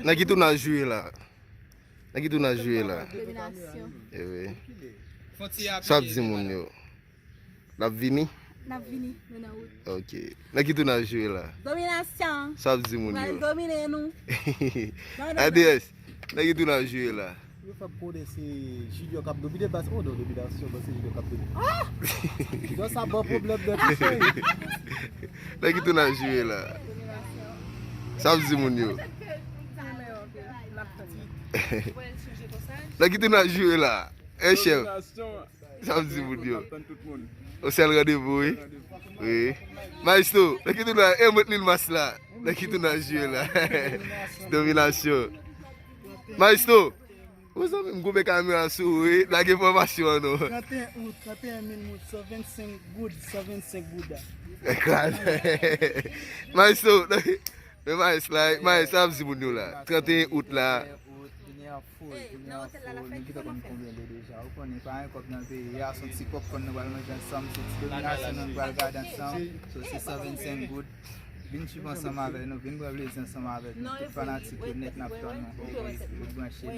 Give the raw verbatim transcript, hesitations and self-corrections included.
Nan ki tounaj ou ye la? Nan ki tounaj ou ye la? Dominasyon. Ewe. Sa ap di moun yo? L ap vini? N ap vini, nou nan wout. Ok. Nan ki tounaj ou ye la? Dominasyon. Sa ap di moun yo? Pral domine nou. A D S, nan ki tounaj ou ye la? Yo fè konnen se Junior k ap domine bas. Oh non, dominasyon, bon, se Junior k ap domine. Ah! Yo sa ban pwoblèm nan tou, cheri. Nan ki tounaj ou ye la? Sa ap di moun yo? Nan ki tounaj ou ye la? Eh, chèf. Sa ap di moun yo? O sèl randevou, wi. Wi. Maestro, nan ki tounaj? E mwen Lil Mas la. Nan ki tounaj ou ye la? Dominasyon. Maestro, ou zanmi m koupe kamera sou ou, wi. Lage enfòmasyon an non. Trant e en out, trant e en mil moun, san vennsenk goud, san vennsenk goud. Kraze. Maestro, men Maes la, Maes, sa ap di moun yo la? Trant e en out la. Vini an fou, vini an fou, nou gentan konn konbyen l ye deja. Ou konnen, pa gen kòb nan peyi a, se yon ti popcorn nou pral manje ansanm, se ti dominasyon nou pral gade ansanm. So, se san vennsenk goud. Vin chip ansanm avè nou, vin pran plezi ansanm avè nou. Tout fanatik yo nèt n ap tann nou. Ret branche.